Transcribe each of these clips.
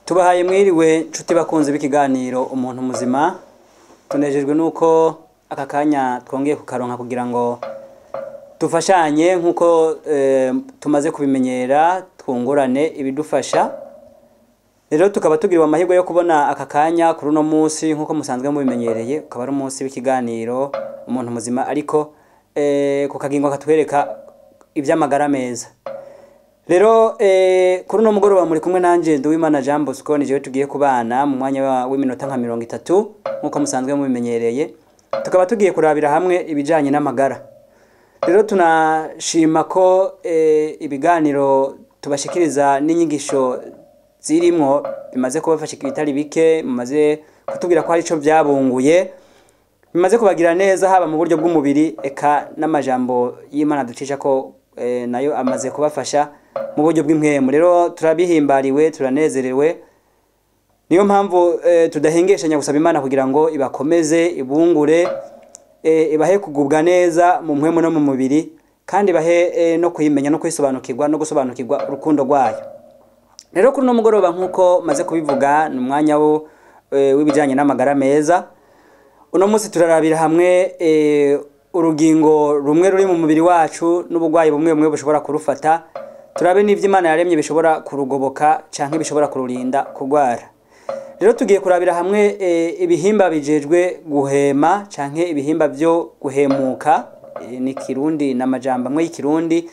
Tubahaye mwiriwe nshuti bakunze b'ikiganiro Umuntu Muzima. Tunejejwe nuko aka kanya twongeye kukaronka kugira ngo dufashanye nkuko tumaze kubimenyera, twungurane ibidufasha. Rero tukaba tugiriwe amahirwe yo kubona aka kanya kuri uno munsi nkuko musanzwe mubimenyereye, ukaba ari umunsi w'ikiganiro Umuntu Muzima, ariko ku kagingo katwereka iby'amagara meza. Rero kuri uno mugoroba muri kumwe nanje Nduwimana Jean Bosco, ni jewe tugiye kubana mu mwanya w'iminota nka 30 nkuko musanzwe mubimenyereye. Tukaba tugiye kurabira hamwe ibijanye n'amagara. Rero tunashima ko ibiganiro tubashikiriza n'inyigisho zirimwo bimaze kubafasha ibitari bike, mumaze kutubwira ko hari ico byabunguye, bimaze kubagira neza haba mu buryo bw'umubiri eka n'amajambo y'Imana ducisha ko nayo amaze kubafasha mu buryo bw'impwemu. Rero turabihimbariwe, turanezerewe. Niyo mpamvu tudahengeshanya gusaba Imana kugira ngo ibakomeze, ibungure, ibahe kugubwa neza mu mpwemu no mu mubiri, kandi ibahe no kuyimenya no kwisobanukirwa no gusobanukirwa urukundo rwayo. Rero kuri uno mugoroba nkuko maze kubivuga, ni umwanya w'ibijanye n'amagara meza. Uno munsi turarabira hamwe urugingo rumwe ruri mu mubiri wacu n'ubugwayi bumwe bumwe bushobora kurufata, turabe n'ivyo Imana yaremye bishobora kurugoboka canke bishobora kururinda kugwara. Rero tugiye kurabira hamwe ibihimba bijejwe guhema canke ibihimba byo guhemuka. Ni Kirundi n'amajambo amwe y'Ikirundi,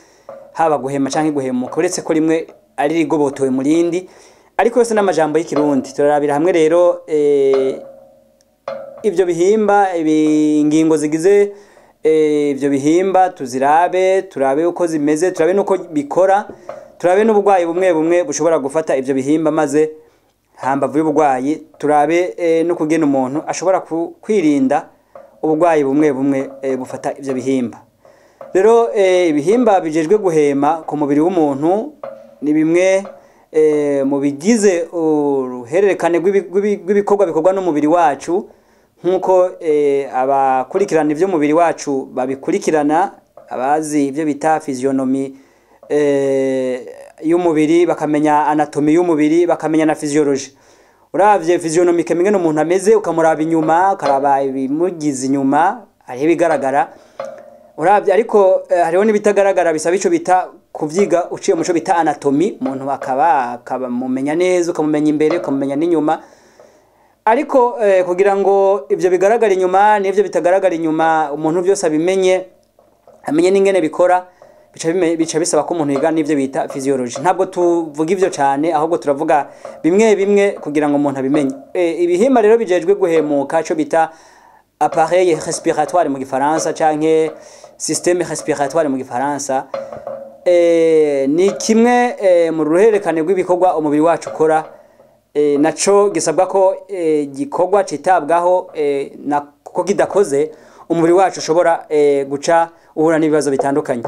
haba guhema canke guhemuka, uretse ko rimwe ari rigobotowe mu rindi, ariko yose n'amajambo y'Ikirundi. Turarabira hamwe rero ivyo bihimba, ingingo zigize ivyo bihimba, tuzirabe, turabe uko zimeze, turabe nuko bikora, turabe n'ubugwayi bumwe bumwe bushobora gufata ivyo bihimba, maze hambavu y'ubugwayi turabe no kugena umuntu ashobora kwirinda ubugwayi bumwe bumwe bufata ivyo bihimba. Rero ibihimba bijejwe guhema ku mubiri w'umuntu ni bimwe mu bigize uruhererekane rw'ibikorwa bikorwa n'umubiri wacu, nkuko abakurikirana ivyo mubiri wacu babikurikirana, abazi ivyo bita physionomie y'umubiri, bakamenya anatomy y'umubiri, bakamenya na physiology. Uravye physionomie kemwe umuntu ameze, ukamuraba inyuma, ukaraba ibimugize inyuma, hariho ibigaragara. Uravye ariko hariho n'ibitagaragara bisaba ico bita kuvyiga uciye muco bita anatomy, umuntu akaba mumenya neza, ukamumenya imbere, ukamumenya n'inyuma. Ariko kugira ngo ivyo bigaragara inyuma n'ivyo bitagaragara inyuma umuntu byose abimenye, amenye n'ingene bikora, bica bisaba ko umuntu yiga n'ivyo bita physiology. Ntabwo tuvuga ivyo cane, ahubwo turavuga bimwe bimwe kugira ngo umuntu abimenye. Ibihimba rero bijejwe guhemuka, ico bita appareil respiratoire mu gifaransa canke système respiratoire mu gifaransa, ni kimwe mu ruhererekane rw'ibikorwa umubiri wacu ukora, naco gisabwa ko gikorwa citabwaho, na kuko kidakoze umubiri wacu ushobora guca uhura n'ibibazo bitandukanye.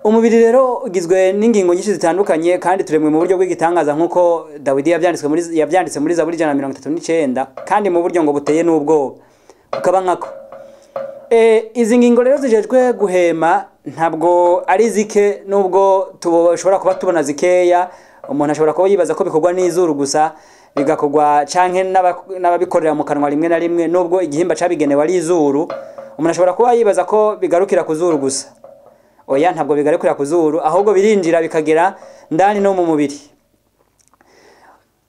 Umubiri rero ugizwe n'ingingo nyinshi zitandukanye, kandi turemwe mu buryo bw'igitangaza nkuko Dawidi yavyanditse muri Zaburi 139, kandi mu buryo ngo buteye n'ubwoba ukaba nkako. Izi ngingo rero zijejwe guhema ntabwo ari zike, nubwo tushobora kuba tubona zikeya. Umuntu ashobora kuba yibaza ko bikorwa n'izuru gusa, bigakorwa canke n'ababikorera mu kanwa rimwe na rimwe, nubwo igihimba cabigenewe ari izuru. Umuntu ashobora kuba yibaza ko bigarukira ku zuru gusa. Oya, ntabwo bigarukira ku zuru, ahubwo birinjira bikagera ndani no mu mubiri.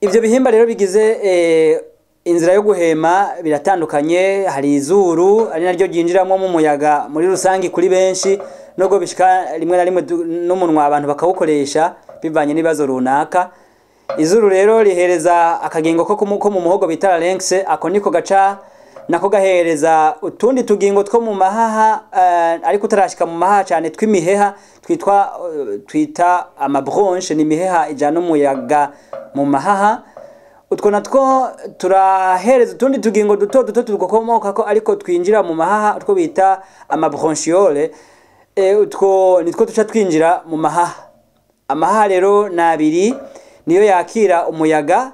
Ivyo bihimba rero bigize inzira yo guhema biratandukanye. Hari izuru ari naryo ryinjiramwo mu muyaga muri rusangi kuri benshi, nubwo bishika rimwe na rimwe n'umunwa abantu bakawukoresha bivanye n'ibibazo runaka. Izuru rero rihereza akagingo ko mu muhogo bita larynx, ako niko gaca nako gahereza utundi tugingo two mu mahaha, ariko utarashika mu mahaha cyane, tw'imiheha twitwa twita amabronche, ni imiheha ijana umuyaga mu mahaha. Utwo natwo turahereza utundi tugingo duto duto tukomoka ko ariko twinjira mu mahaha, utwo bita amabronchiole. Utwo nitwo tuca twinjira mu mahaha. Amahaha rero ni abiri, niyo yakira umuyaga.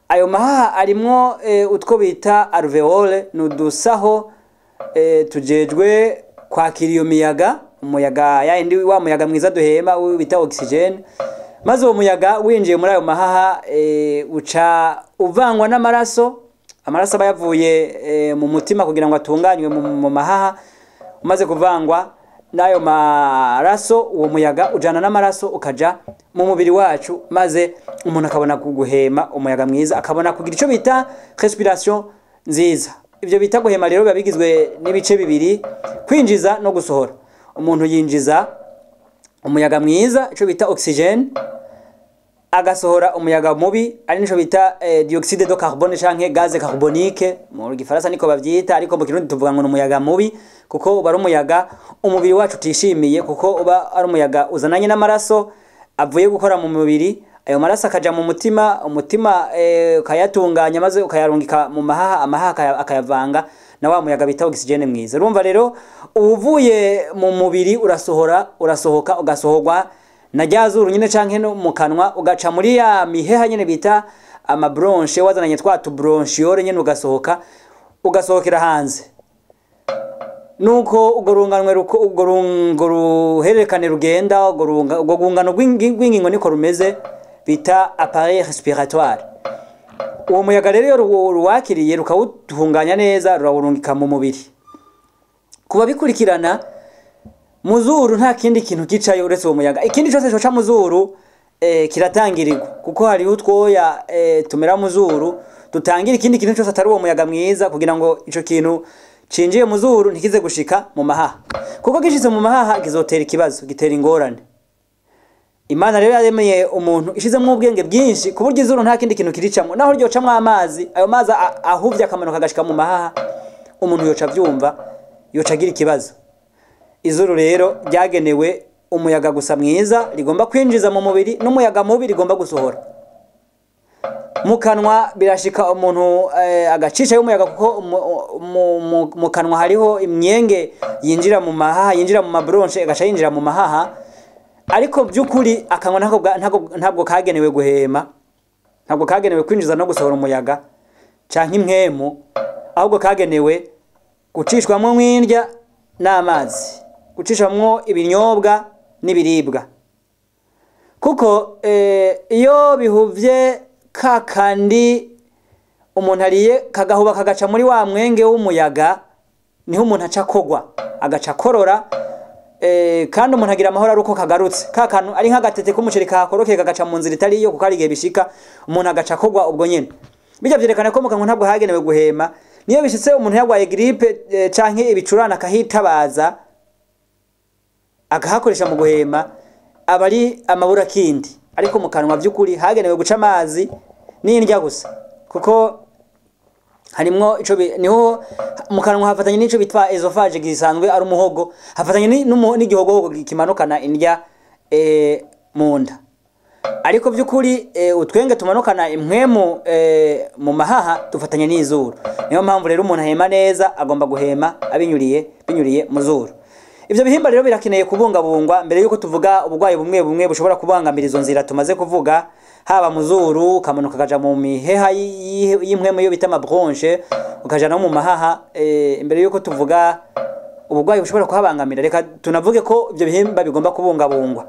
Ayo mahaha arimwo utwo bita alveole, ni udusaho tujejwe kwakira iyo miyaga. Umuyaga yayindi, wa muyaga mwiza duhema bita oxygène. Maze uwo muyaga winjiye muri ayo mahaha, uca uvangwa n'amaraso. Amaraso aba yavuye mu mutima kugira ngo atunganywe mu mahaha. Umaze kuvangwa n'ayo maraso, uwo muyaga ujana n'amaraso ukaja mu mubiri wacu, maze umuntu akabona guhema umuyaga mwiza, akabona kugira ico bita respiration nziza. Ibyo bita guhema rero biba bigizwe n'ibice bibiri: kwinjiza no gusohora. Umuntu yinjiza umuyaga mwiza, ico bita oxygène, agasohora umuyaga mubi, ari nico bita dioxyde de carbone canke gaz carbonique mu gifaransa niko bavyita, ariko mu Kirundi tuvuga ngo ni umuyaga mubi, kuko uba ari umuyaga umubiri wacu utishimiye, kuko uba ari umuyaga uzananye n'amaraso avuye gukora mu mubiri. Ayo maraso akaja mu mutima, umutima ukayatunganya maze ukayarungika mu mahaha, amahaha akayavanga na wa muyaga bita oxygène mwiza. Urumva rero, uvuye mu mubiri urasohora, urasohoka, ugasohorwa na rya zuru nyine canke no mu kanwa, ugaca muri ya miheha nyine bita amabronches, wazananye twa tubronchioles nyine, ugasohoka, ugasohokera hanze. Nuko urwo runganwe urwo ruhererekane rugenda, urwo rungano rw'ingingo niko rumeze, bita appareil respiratoire. Uwo muyaga rero iyo ruwakiriye, rukawutunganya neza, rurawurungika mu mubiri. Kuba bikurikirana mu zuru, nta kindi kintu gicayo uretse uwo muyaga. Ikindi cyose coca mu zuru kiratangirirwa, kuko hariho utwoya tumera mu zuru dutangira ikindi kintu cyose atari uwo muyaga mwiza, kugira ngo ico kintu cinjiye mu zuru ntikize gushika mu mahaha, kuko gishitse mu mahaha kizotera ikibazo, gitera ingorane. Imana rero yaremeye umuntu ishizemwo ubwenge bwinshi, ku buryo izuru nta kindi kintu kiricamwo. Naho ryocamwo amazi, ayo mazi ahuvye akamanuka agashika mu mahaha, umuntu yoca avyumva, yoca agira ikibazo. Izuru rero ryagenewe umuyaga gusa mwiza rigomba kwinjiza mu mubiri, n'umuyaga mubi rigomba gusohora. Mu kanwa birashika umuntu agacisha y'umuyaga, kuko mu kanwa hariho imyenge yinjira mu mahaha, yinjira mu mabronches, igaca yinjira mu mahaha. Ariko by'ukuri akanwa ntabwo kagenewe guhema, ntabwo kagenewe kwinjiza no gusohora umuyaga canke impwemu, ahubwo kagenewe gucishwamwo mwindya n'amazi, gucishwamwo ibinyobwa n'ibiribwa, kuko iyo bihuvye ka kandi umuntu ariye kagahuba kagaca muri wa mwenge w'umuyaga, niho umuntu aca akogwa, agaca akorora. Kandi umuntu agira amahoro ari uko kagarutse. Ka kantu ari nk'agatete k'umuceri kahakorokeye kagaca mu nzira itari iyo, kuko hari igihe bishika umuntu agaca akogwa ubwo nyene. Bijya vyerekana ko mu kanwa ntabwo hagenewe guhema. Niyo bishitse umuntu yarwaye grippe canke ibicurane akahitabaza, akahakoresha mu guhema, aba ari amaburakindi. Ariko mu kanwa by'ukuri hagenewe guca amazi n'indya gusa, kuko harimwo ico niho mu kanwa hafatanye n'ico bitwa œsophage, gisanzwe ari umuhogo, hafatanye n'igihogohogo kimanukana indya mu nda. Ariko by'ukuri utwenge tumanukana impwemu mu mahaha dufatanye n'izuru. Niyo mpamvu rero umuntu ahema neza agomba guhema abinyuriye binyuriye mu zuru. Ibyo bihimba rero birakeneye kubungabungwa. Mbere yuko tuvuga uburwayi bumwe bumwe bushobora kubangamira izo nzira tumaze kuvuga, haba mu zuru ukamanuka ukaja mu miheha y'impwemu iyo bita amabronches, ukaja no mu mahaha, imbere yuko tuvuga uburwayi bushobora kuhabangamira, reka tunavuge ko ibyo bihimba bigomba kubungabungwa.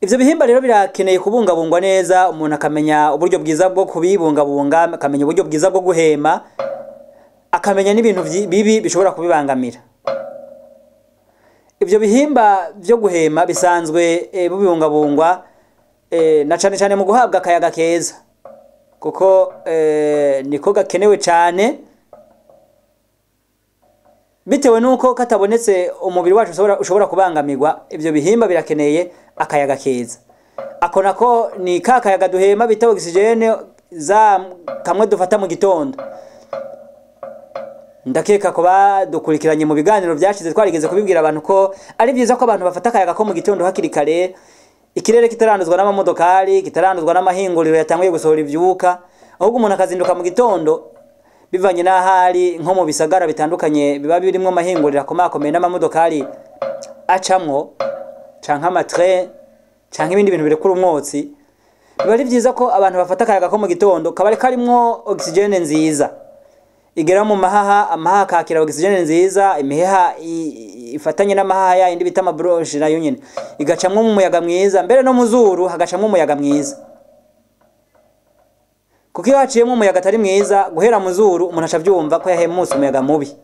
Ivyo bihimba rero birakeneye kubungabungwa neza, umuntu akamenya uburyo bwiza bwo kubibungabunga, akamenya uburyo bwiza bwo guhema, akamenya n'ibintu bibi bishobora kubibangamira. Ivyo bihimba vyo guhema bisanzwe bibungabungwa na cane cane mu guhabwa akayaga keza, kuko niko gakenewe cane, bitewe nuko katabonetse umubiri wacu ushobora kubangamirwa. Ivyo bihimba birakeneye akayaga keza. Ako nako ni ka kayaga duhema bita oxygène, za kamwe dufata mu gitondo. Ndakeka ko badukurikiranye mu biganiro byashize twarigeze kubibwira abantu ko ari byiza ko abantu bafata akayaga ko mu gitondo hakiri kare, ikirere kitaranduzwa n'amamodokari, kitaranduzwa n'amahinguriro yatanguye gusohora ivyuka, ahubwo umuntu akazinduka mu gitondo bivanye n'ahari. Nko mu bisagara bitandukanye biba birimwo amahinguriro akomakomeye n'amamodokari acamwo, canke amatrain, canke ibindi bintu birekura umwotsi, biba ari byiza ko abantu bafata akayaga ko mu gitondo kaba ari karimwo oxygène nziza. igera mu mahaha, amahaha akakira oxygène nziza, imiheha ifatanye n'amahaha ya indi bita amabronche nayo nyene igacamwo mu muyaga mwiza, mbere no mu zuru hagacamwo umuyaga mwiza. Kuko iyo haciyemwo umuyaga atari mwiza guhera mu zuru, umuntu aca avyumva ko yahemutse umuyaga mubi.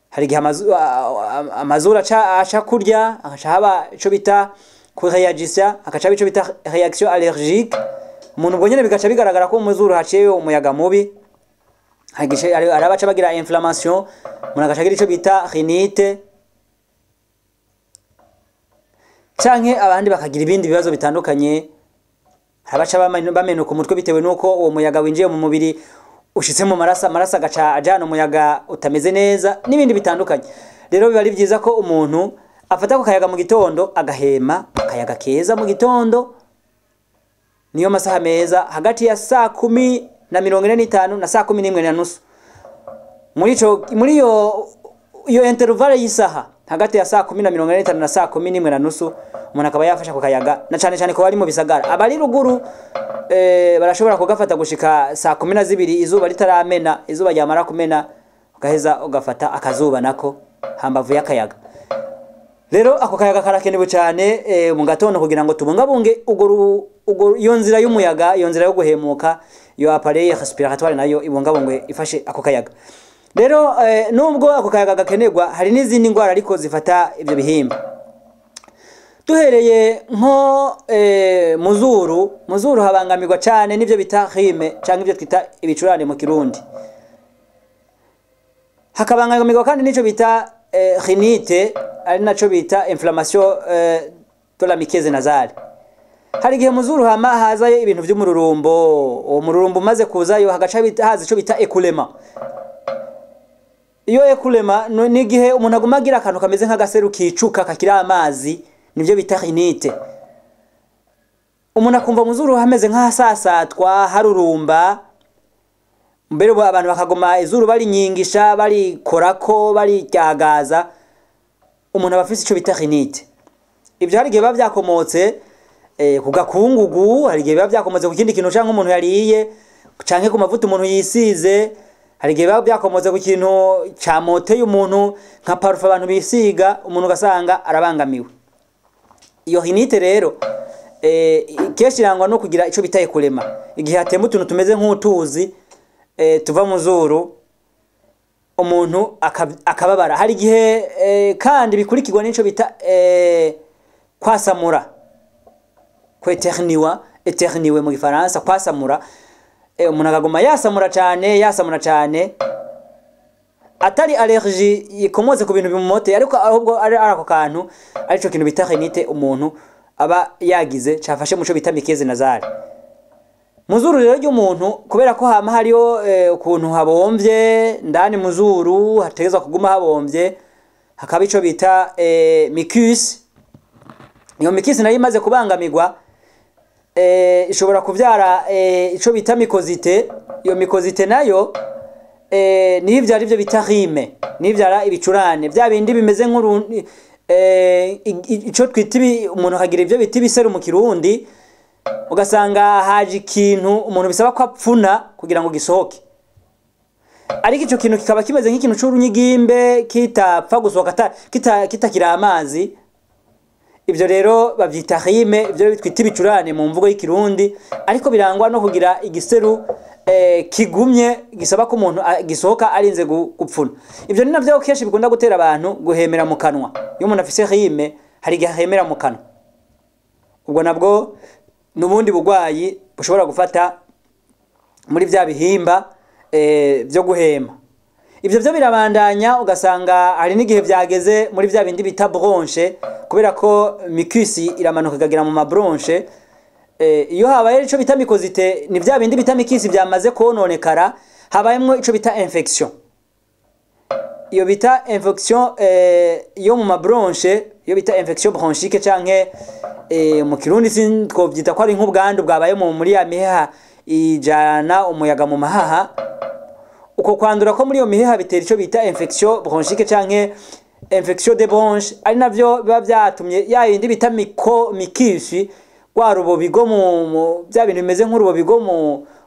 Hari igihe amazuru aca kurya, agaca haba ico bita kureagisa, hagaca haba ico bita réaction allergique. Umuntu ubwo nyene bigaca bigaragara ko mu zuru haciyeyo umuyaga mubi. Hari abaca bagira inflammation, umuntu agaca agira ico bita rhinite, canke abandi bakagira ibindi bibazo bitandukanye. Hari abaca bamenuka umutwe bitewe nuko uwo muyaga winjiye mu mubiri ushitse mu maraso, amaraso agaca ajana umuyaga utameze neza n'ibindi bitandukanye. Rero biba ari vyiza ko umuntu afata ku kayaga mu gitondo, agahema akayaga keza mu gitondo. Niyo masaha meza, hagati ya saa kumi na mirongo ine n'itanu na saa kumi n'imwe na nusu. Muri iyo intervalle y'isaha, hagati ya saa kumi na mirongo ine n'itanu na saa kumi n'imwe na nusu, umuntu akaba yafasha ku kayaga, na cane cane ko bari mu bisagara. Abari ruguru barashobora kugafata gushika saa kumi na zibiri izuba ritaramena. Izuba ryamara kumena ugaheza ugafata akazuba nako hambavu y'akayaga. Rero ako kayaga karakenewe cane mu gatondo kugira ngo tubungabunge iyo nzira y'umuyaga, iyo nzira yo guhemuka, iyo appareil respiratoire nayo ibungabungwe ifashe ako kayaga. Rero nubwo ako kayaga gakenerwa, hari n'izindi ndwara ariko zifata ivyo bihimba. Duhereye nko muzuru habangamirwa cane n'ivyo bita rhume canke ivyo twita ibicurane mu Kirundi. Hakabangamirwa kandi n'ico bita rhinite, ari naco bita inflammation de la muqueuse nasale. Hari igihe muzuru hama hazayo ibintu vy'umururumbo, uwo mururumbo umaze kuzayo hagaca haza ico bita écoulement. Iyo écoulement ni igihe umuntu aguma agira akantu kameze nk'agaseru kicuka kakiri amazi, nivyo bita rhinite. Umuntu akumva muzuru hameze nk'ahasasatwa, harurumba, mbere ubu abantu bakaguma izuru barinyigisha, barikorako, bariryagaza, umuntu aba afise ico bita rhinite. Ivyo hari igihe biba vyakomotse ku gakungugu, hari igihe biba vyakomotse ku kindi kintu canke umuntu yariye, canke ku mavuta umuntu yisize, hari igihe biba vyakomotse ku kintu camoteye umuntu nka parufe abantu bisiga, umuntu ugasanga arabangamiwe. Iyo rhinite rero kenshi irangwa no kugira ico bita écoulement, igihe hatemba utuntu tumeze nk'utuzi tuva mu zuru, umuntu akababara. Hari igihe kandi bikurikirwa n'ico bita kwasamura, kweterniwa, éternuer mu Gifaransa, kwasamura. Umuntu akaguma yasamura cane, yasamura cane, atari allergie ikomotse ku bintu bimumoteye, ariko ahubwo ari ako kantu, arico kintu bita rhinite umuntu aba yagize cafashe muco bita muqueuse nasale. Muzuru rero ry'umuntu, kubera ko hama hariyo ukuntu habomvye ndani muzuru, hategezwa kuguma habomvye, hakaba ico bita mucus. Iyo mucus nayo imaze kubangamirwa ishobora kuvyara ico bita mucosité. Iyo mucosité nayo niyo ivyara ivyo bita rhume, niyo ivyara ibicurane, vya bindi bimeze ico twita umuntu akagira ivyo bita ibiseru mu Kirundi, ugasanga haje ikintu umuntu bisaba ko apfuna kugira ngo gisohoke, ariko ico kintu kikaba kimeze nk'ikintu c'urunyigimbe kitapfa gusohoka kitakiri amazi. Ivyo rero bavyita rhume, ivyo twita ibicurane mu mvugo y'Ikirundi, ariko birangwa no kugira igiseru kigumye gisaba ko umuntu gisohoka arinze gupfuna. Ivyo ni navyo kenshi bikunda gutera abantu guhemera mu kanwa. Iyo umuntu afise rhume hari igihe ahemera mu kanwa. Ubwo nabwo nubundi bugwayi bushobora gufata muri vya bihimba vyo guhema. Ivyo vyo birabandanya, ugasanga hari n'igihe vyageze muri vya bindi bita bronche, kubera ko mucus iramanuka ikagera mu mabronche. Iyo habaye ico bita mucosité, ni vya bindi bita mucus vyamaze kononekara, habayemwo ico bita infection. Iyo bita infection yo mu mabronche, iyo bita infection bronchique, canke mu Kirundi twovyita ko ari nk'ubwandu bwabaye muri ya miheha ijana umuyaga mu mahaha. Uko kwandura ko muri iyo miheha bitera ico bita infection bronchique canke infection de bronche, ari navyo biba vyatumye ya yindi bita mucus, rwa rubobi rwo mu bya bintu bimeze nk'urubobi rwo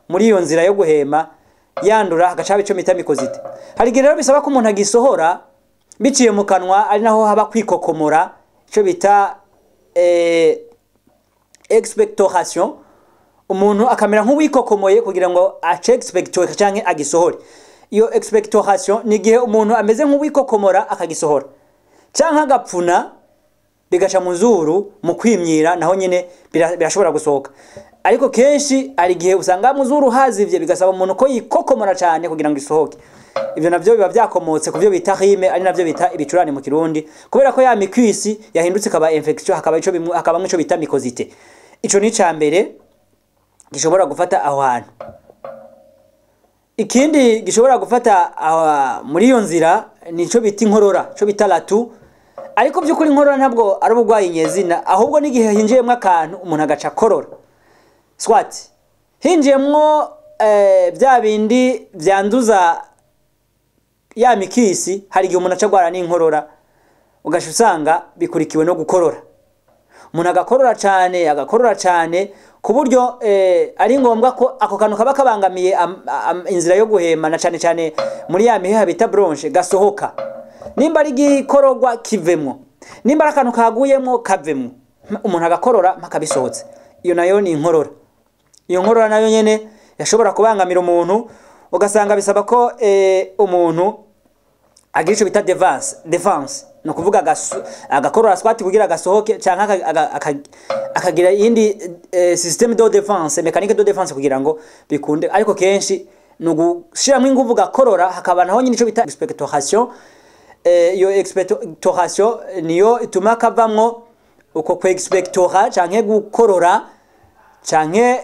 muri iyo nzira yo guhema. yandura, hagaca haba ico bita mucosité. Hari igihe rero bisaba ko umuntu agisohora biciye mu kanwa, ari naho haba kwikokomora, ico bita expectoration. Umuntu akamera nk'uwikokomoye kugira ngo ace expectore canke agisohore. Iyo expectoration ni igihe umuntu ameze nk'uwikokomora akagisohora, canke agapfuna bigaca mu zuru, mu kwimyira, naho nyene birashobora gusohoka. Ariko kenshi hari igihe usanga mu zuru hazivye, bigasaba umuntu ko yikokomora cane kugira ngo isohoke. Ivyo navyo biba vyakomotse ku byo bita rhume, ari navyo bita ibicurane mu Kirundi, kubera ko ya mucus yahindutse ikaba infection, hakaba ico hakabamwo ico bita mucosité. Ico ni ica mbere gishobora gufata aho hantu. Ikindi gishobora gufata muri iyo nzira ni ico bita inkorora, ico bita la toux. Ariko by'ukuri inkorora ntabwo ari uburwayi nyezina, ahubwo n'igihe hinjiyemwo akantu umuntu agaca akorora, soit hinjiyemwo bya bindi vyanduza ya mucus. Hari igihe umuntu aca agwara n'inkorora, ugaca usanga bikurikiwe no gukorora, umuntu agakorora cane, agakorora cane ku buryo ari ngombwa ko ako kantu kaba kabangamiye inzira yo guhema, na cane cane muri ya miheha bita bronche, gasohoka. Nimba ari igikororwa kivemwo, nimba ari akantu kaguyemwo kavemwo, umuntu agakorora mpaka bisohotse. Iyo nayo ni inkorora. Iyo nkorora nayo nyene yashobora kubangamira umuntu, ugasanga bisaba ko umuntu agira ico bita défense, ni ukuvuga agakorora soit kugira gasohoke, canke akagira iyindi système de défense, mécanique de défense, kugira ngo bikunde. Ariko kenshi ni ugushiramwo inguvu gakorora, hakaba naho nyine ico bita expectoration. Iyo expectoration niyo ituma kavamwo. Uko kwe expectora canke gukorora canke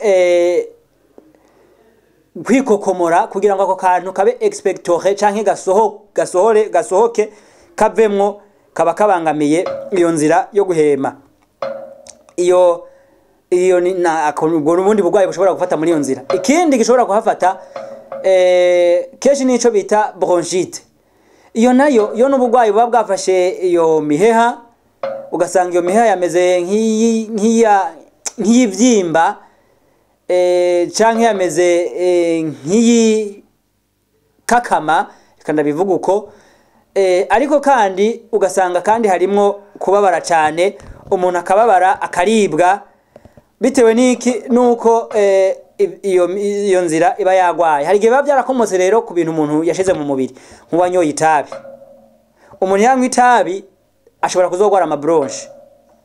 kwikokomora kugira ngo ako kantu kabe expectoré canke gasohore, gasohoke, kavemwo, kaba kabangamiye iyo nzira yo guhema. Iyo ni na ubwo n'ubundi burwayi bushobora gufata muri iyo nzira. Ikindi gishobora kuhafata kenshi nico bita bronchite. Iyo nayo yo n'uburwayi buba bwafashe iyo miheha, ugasanga iyo miheha yameze nk'iyivyimba canke yameze nk'iyi kakama, reka ndabivuga uko. Ariko kandi ugasanga kandi harimwo kubabara cane, umuntu akababara, akaribwa. Bitewe n'iki? Nuko iyo nzira iba yagwaye. Hari igihe biba byarakomotse rero ku bintu umuntu yashize mu mubiri, nk'uwanyoye itabi. Umuntu yanywa itabi ashobora kuzogwara ama bronches,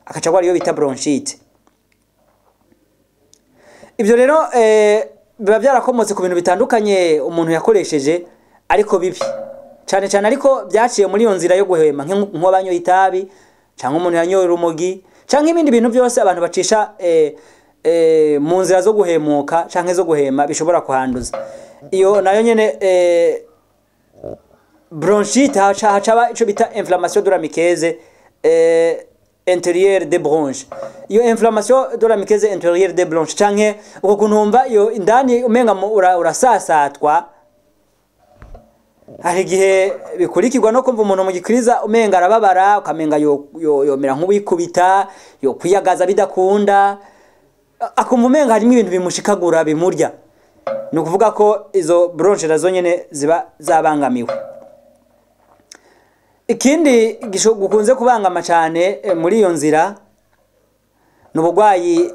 akaca agwara iyo bita bronchite. Ibyo rero biba byarakomotse ku bintu bitandukanye umuntu yakoresheje, ariko bibi cyane cyane, ariko byaciye muri iyo nzira yo guhema, nk'abanyoye itabi, cyangwa umuntu yanyoye urumogi, cyangwa ibindi bintu byose abantu bacisha mu nzira zo guhemuka cyangwa zo guhema bishobora kuhanduza. Iyo nayo nyene bronchite, hacaba ico bita inflammation de la muqueuse intérieure des bronches. Iyo inflammation de la muqueuse intérieure des bronches, canke uko kuntu wumva iyo indani umenga urasasatwa, hari igihe bikurikirwa no kumva umuntu mu gikiriza umenga arababara, ukamenga yomera nk'uwikubita, yo kwiyagaza bidakunda, akumva umenga harimo ibintu bimushikagura, bimurya. Ni ukuvuga ko izo bronches nazo nyene ziba zabangamiwe. Ikindi gukunze kubangama cyane muri iyo nzira ni uburwayi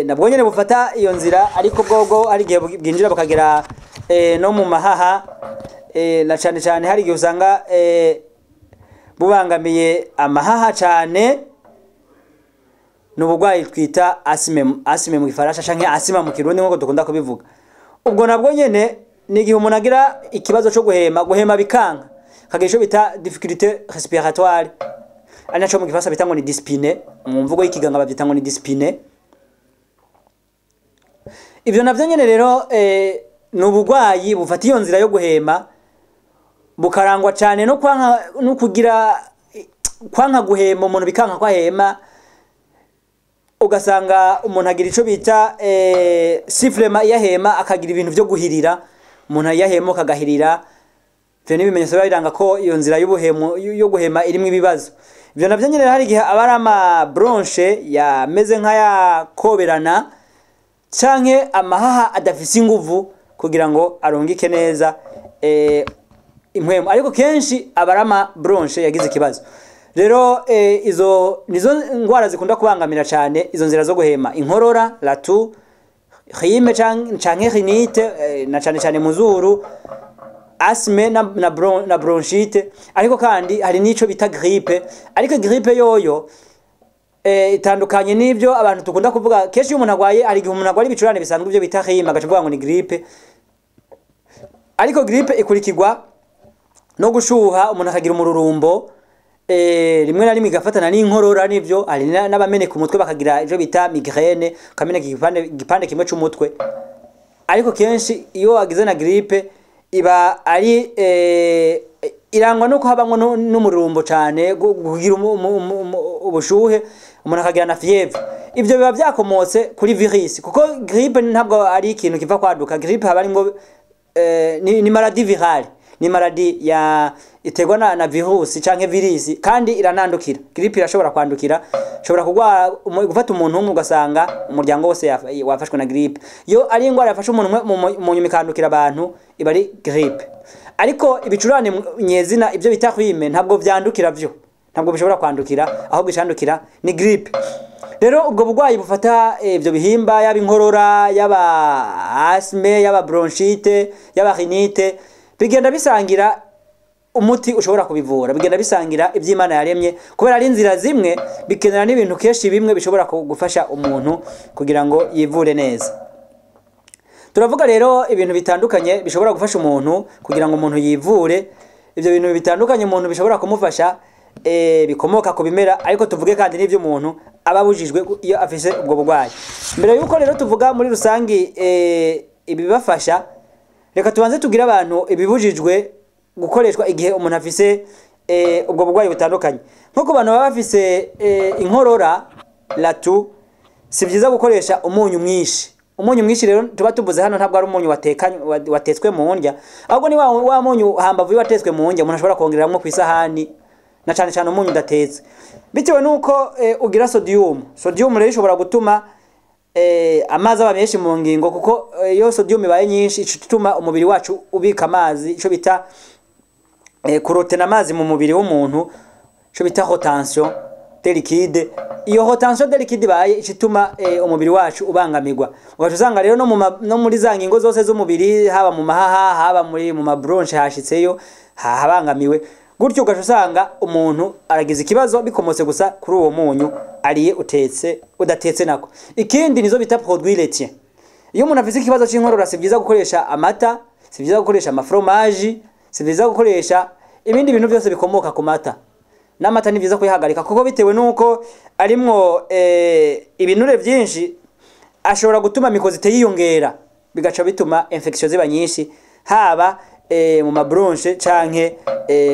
nabwo nyene bufata iyo nzira, ariko bwobwo hari igihe bwinjira bukagera no mu mahaha, na cyane cyane hari igihe usanga bubangamiye amahaha cyane. Ni uburwayi twita asthme, asthme mu Gifaransa canke asima mu Kirundi, nk'uko dukunda kubivuga. Ubwo nabwo nyene ni igihe umuntu agira ikibazo cyo guhema, guhema bikanka, akagira ico bita difficulté respiratoire, ari naco mu Gifaransa bita ngo ni dyspnée, mu mvugo y'ikiganga bavyita ngo ni dyspnée. Ivyo navyo nyene rero ni uburwayi bufata iyo nzira yo guhema, bukarangwa cyane no kwanka, no kugira kwanka guhema, umuntu bikanka ko ahema, ugasanga umuntu agira ico bita sifflement iyo ahema, akagira ibintu vyo guhirira, umuntu iyo ahema akagahirira. Ivyo ni ibimenyetso biba biranga ko iyo nzira y'ubuhemo, yo guhema irimwo ibibazo. Ivyo navyo nyene hari igihe aba ari ama bronches yameze nk'ayakoberana, canke amahaha adafise inguvu. kugira ngo arungike neza impwemu, ariko kenshi aba ari ama bronche yagize ikibazo. Rero izo nizo ndwara zikunda kubangamira cyane izo nzira zo guhema: inkorora, la toux, rhume canke rhinite, na cane cane mu zuru, asthme na bronchite. Ariko kandi hari n'ico bita grippe, ariko grippe yoyo itandukanye n'ibyo abantu dukunda kuvuga. Kenshi iyo umuntu agwaye, hari igihe umuntu agwara ibicurane bisanzwe, ibyo bita rhume, agaca avuga ngo ni grippe. Ariko grippe ikurikirwa no gushuha, umuntu akagira umururumbo, rimwe na rimwe igafatana n'inkorora. Nivyo, hari n'abameneka umutwe, bakagira ivyo bita migraine, ukameneka igipande kimwe c'umutwe. Ariko kenshi iyo wagize na grippe iba ari irangwa nuko habamwo n'umururumbo cane, kugira ubushuhe, umuntu akagira na fièvre. Ivyo biba vyakomotse kuri virus, kuko grippe ntabwo ari ikintu kiva kwaduka. Grippe haba harimwo ni maladie virale, ni maladie ya iterwa na virus canke virus, kandi iranandukira. Grippe irashobora kwandukira, ishobora kugwara gufata umuntu umwe, ugasanga umuryango wose wafashwe na grippe. Iyo ari ingwara yafashe umuntu umwe, mu nyuma ikandukira abantu, iba ari grippe. Ariko ibicurane nyezina, ibyo bita rhume, ntabwo vyandukira, vyo ntabwo bishobora kwandukira, ahubwo icandukira ni grippe. Rero ubwo burwayi bufata ivyo bihimba, yaba inkorora, yaba asthme, yaba bronchite, yaba rhinite, bigenda bisangira umuti ushobora kubivura, bigenda bisangira iby'Imana yaremye, kubera ari inzira zimwe, bikenera n'ibintu kenshi bimwe bishobora gufasha umuntu kugira ngo yivure neza. Turavuga rero ibintu bitandukanye bishobora gufasha umuntu kugira ngo umuntu yivure. Ibyo bintu bitandukanye umuntu bishobora kumufasha, bikomoka ku bimera, ariko tuvuge kandi n'ibyo umuntu aba abujijwe iyo afise ubwo burwayi. Mbere yuko rero tuvuga muri rusangi ibibafasha, reka tubanze tugire abantu ibibujijwe gukoreshwa igihe umuntu afise ubwo burwayi butandukanye. Nko ku bantu baba bafise inkorora, la toux, si byiza gukoresha umunyu mwinshi. Umunyu mwinshi rero tuba tuvuze hano ntabwo ari umunyu watekanye, watetswe mu ndya, ahubwo ni wa munyu hambavu watetswe mu ndya umuntu ashobora kongereramwo ku isahani, na cane cane umunyu udatetse, bitewe nuko ugira sodium. Sodium rero ishobora gutuma amazi aba menshi mu ngingo, kuko iyo sodium ibaye nyinshi ica ituma umubiri wacu ubika amazi, ico bita kurotena amazi mu mubiri w'umuntu, ico bita rétention de liquide. Iyo rétention de liquide ibaye, ica ituma umubiri wacu ubangamirwa, ugaca usanga rero no muri za ngingo zose z'umubiri, haba mu mahaha, haba mu ma bronches, hashitseyo habangamiwe gutyo, ugaca usanga umuntu aragize ikibazo bikomotse gusa kuri uwo munyu ariye utetse, udatetse nako. Ikindi nizo bita produit laitier. Iyo umuntu afise ikibazo c'inkorora, si byiza gukoresha amata, si byiza gukoresha amafromaji, si byiza gukoresha ibindi bintu byose bikomoka ku mata. N'amata ni byiza kuyihagarika, kuko bitewe nuko arimwo ibinure byinshi, ashobora gutuma mucosité yiyongera, bigaca bituma infection ziba nyinshi, haba mu ma bronches canke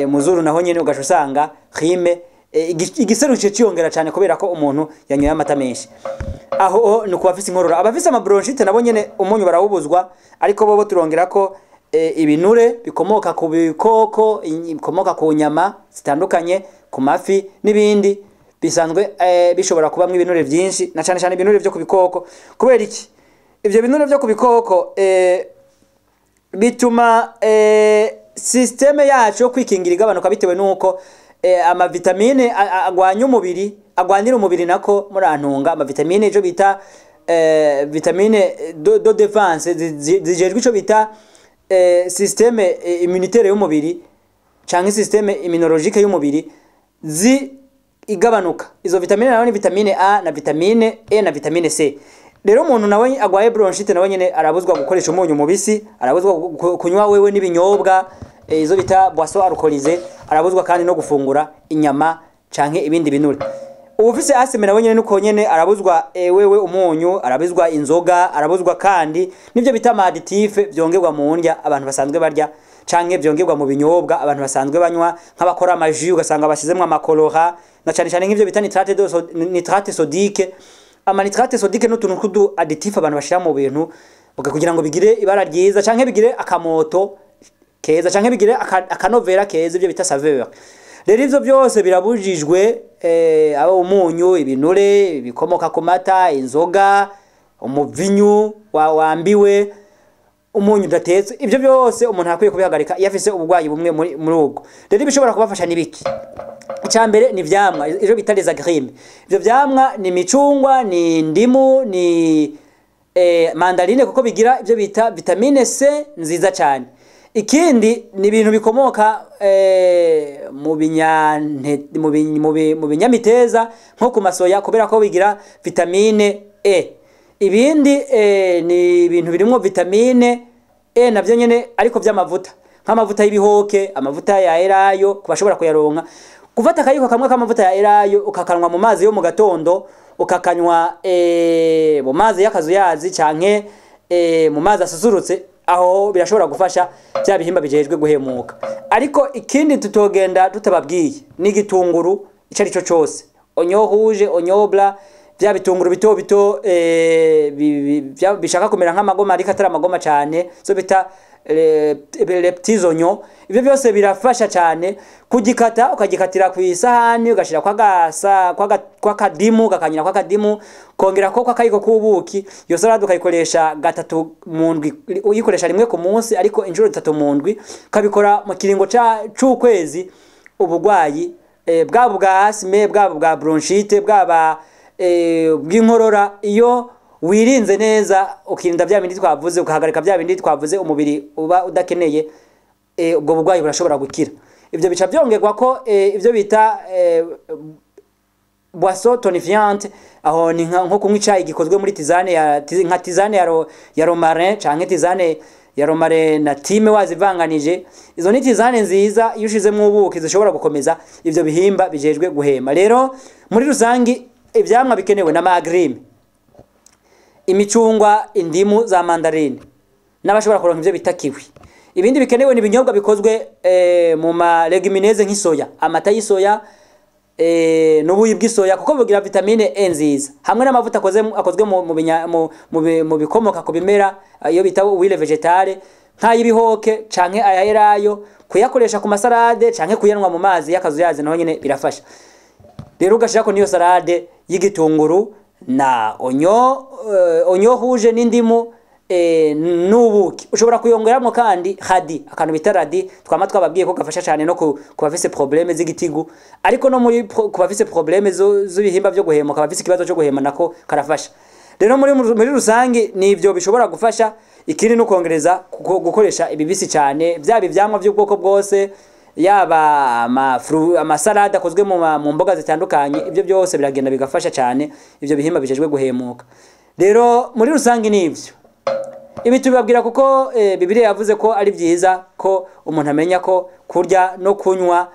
mu zuru, naho nyene ugaca usanga rhume, igiseru ciyongera cyane kubera ko umuntu yanyoye amata menshi. Aho ni ku bafise inkorora. Abafise ama bronchite nabo nyene umunyu barawubuzwa, ariko bobo turongera ko ibinure bikomoka ku bikoko, bikomoka ku nyama zitandukanye, ku mafi n'ibindi bisanzwe bishobora kubamwo ibinure byinshi, na cyane cyane ibinure byo ku bikoko. Kubera iki? Ivyo binure byo ku bikoko bituma système yacu yo kwikingira igabanuka, bitewe nuko amavitamine agwanya umubiri, agwanira umubiri nako, murantunga, amavitamine ico bita vitamine de défense zijejwe ico bita système immunitaire y'umubiri canke système immunologique y'umubiri zi igabanuka. Izo vitamine nayo ni vitamine A na vitamine E na vitamine C. Rero umuntu nawe agwaye bronchite nawe nyene arabuzwa gukoresha umunyu mubisi, arabuzwa kunywa wewe n'ibinyobwa, izo bita boisson alcoolisée, arabuzwa kandi no gufungura inyama canke ibindi binure. Uwufise asthme nawe nyene nuko nyene, arabuzwa wewe umunyu, arabuzwa inzoga, arabuzwa kandi nivyo bita ama additifs vyongerwa mu ndya abantu basanzwe barya canke vyongerwa mu binyobwa abantu basanzwe banywa, nk'abakora ama jus ugasanga bashizemwo ama colorants, na cane cane nk'ivyo bita nitrate sodique. Ama nitrate sodique n'utuntu tw'udu additifs abantu bashira mu bintu kugira ngo bigire ibara ryiza canke bigire akamoto keza canke bigire akanovera keza, ibyo bita saveur. Rero ivyo byose birabujijwe, abo umunyu, ibinure bikomoka ku mata, inzoga, umuvinyu wambiwe. Umunyu udatetse, ibyo byose umuntu akwiye kubihagarika iyo afise uburwayi bumwe muri ubwo. Rero ibishobora kubafasha ni biki? Icya mbere ni ivyamwa, ivyo bita les agrumes. Ivyo vyamwa ni imicungwa, ni indimu, ni mandarine, kuko bigira ibyo bita vitamine C nziza cyane. Ikindi ni ibintu bikomoka mu binyamiteza nko ku masoya, kubera ko bigira vitamine E. Ibindi ni ibintu birimwo vitamine E navyo nyene, ariko vy'amavuta, nk'amavuta y'ibihoke, amavuta ya elayo ku bashobora kuyaronka. Gufata akayiko kamwe k'amavuta ya elayo ukakanwa mu mazi yo mu gatondo, ukakanywa mu mazi y'akazuyazi canke mu mazi asusurutse, aho birashobora gufasha bya bihimba bijejwe guhemuka. Ariko ikindi tutogenda tutababwiye ni igitunguru ico ari cyo cose, oignon rouge, oignon blanc, bya bitunguru bito bito bishaka kumera nk'amagoma ariko atari amagoma cyane, so bita les petits oignons. Ibyo byose birafasha cyane. Kugikata ukagikatira ku isahani, ugashira kwa kwakadimu, gakanyira kwakadimu, kongera ko kwakayiko k'ubuki. Iyo salade ukayikoresha gatatu mu ndwi, uyikoresha rimwe ku munsi ariko inshuro 3 mu ndwi, ukabikora mu kiringo c'ukwezi, ubugwayi bwaba bwa asthme, bwaba bwa bronchite, bwaba bw'inkorora, iyo wirinze neza, ukirinda bya bindi twavuze, ukahagarika bya bindi twavuze umubiri uba udakeneye, ubwo burwayi burashobora gukira. Ibyo bica byongerwa ko ibyo bita boisson tonifiante. Aho ni nko kunywa icayi gikozwe muri tisane ya nka tisane ya romarin canke tisane ya romarin na thym wazivanganije. Izo ni tisane nziza, iyo ushizemo ubuki zishobora gukomeza ivyo bihimba bijejwe guhema. Rero muri rusangi ivyamwa bikenewe na agrumes, imicungwa, indimu za mandarine, n'abashobora kuronka ivyo bita kiwi. Ibindi bikenewe ni ibinyobwa bikozwe mu ma légumineuses nk'isoya, amata y'isoya n'ubuyi bw'isoya, kuko bugira vitamine E nziza, hamwe n'amavuta akozwe mu bikomoka ku bimera, iyo bita huile végétale, nk'ay'ibihoke canke aya elayo. Kuyakoresha ku masalade canke kuyanwa mu mazi y'akazuyazi naho nyene birafasha. Rero ugashirako niyo salade y'igitunguru na oignon rouge n'indimu n'ubuki. Ushobora kuyongeramo kandi radis, akantu bita radis twama twababwiye ko gafasha cyane no ku bafise problème z'igitigu, ariko no ku bafise problème z'ibihimba byo guhemuka, abafise ikibazo cyo guhema nako karafasha. Rero muri rusangi nivyo bishobora gufasha. Ikindi no kongereza gukoresha ibibisi cyane, byaba ivyamwa by'ubwoko bwose, yaba amasalade akozwe mu mboga zitandukanye, ibyo byose biragenda bigafasha cyane ibyo bihimba bijejwe guhemuka. Rero muri rusangi nivyo ibi tubabwira, kuko Bibiliya yavuze ko ari byiza ko umuntu amenya ko kurya no kunywa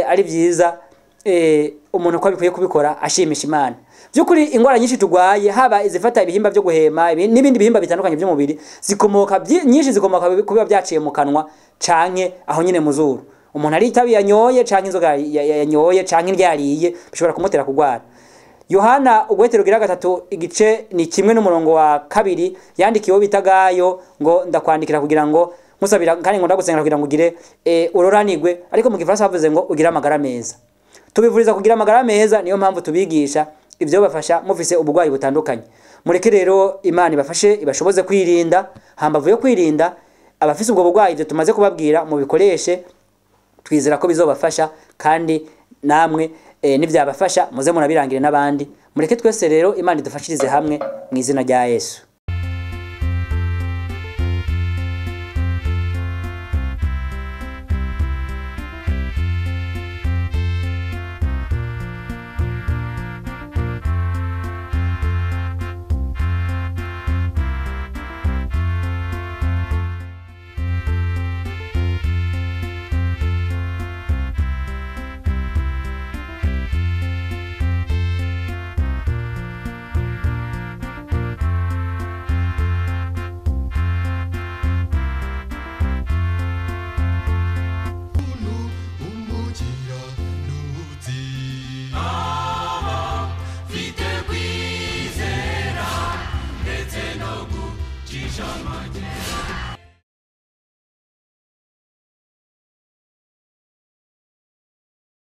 ari byiza, umuntu ko abikwiye kubikora ashimisha Imana. By'ukuri ingwara nyinshi tugwaye, haba izifata ibihimba byo guhema n'ibindi bihimba bitandukanye by'umubiri, zikomoka nyinshi zikomoka kubiba byaciye mu kanwa canke aho nyine mu zuru. Umuntu ari itabi yanyoye canke inzoga yanyoye canke indya yariye bishobora kumutera kugwara. Yohana ugwete rugira 3 igice ni 1 n'umurongo wa 2, yandikiwe bita Gayo ngo ndakwandikira kugira ngo nkusabira kandi ngo ndagusengera kugira ngo ugire uroranigwe, ariko mu Gifaransa bavuze ngo ugire amagara meza. Tubivuriza kugira amagara meza, niyo mpamvu tubigisha ibyo bafasha mufise ubugwayi butandukanye. Mureke rero Imana ibafashe, ibashoboze kwirinda. Hambavu yo kwirinda, abafise ubwo bugwayi ibyo tumaze kubabwira mubikoreshe, twizera ko bizobafasha, kandi namwe nibyabafasha muze munabirangire n'abandi. Mureke twese rero Imana idufashirize hamwe mu izina rya Yesu. Mfite kwizera ndetse no gucisha make.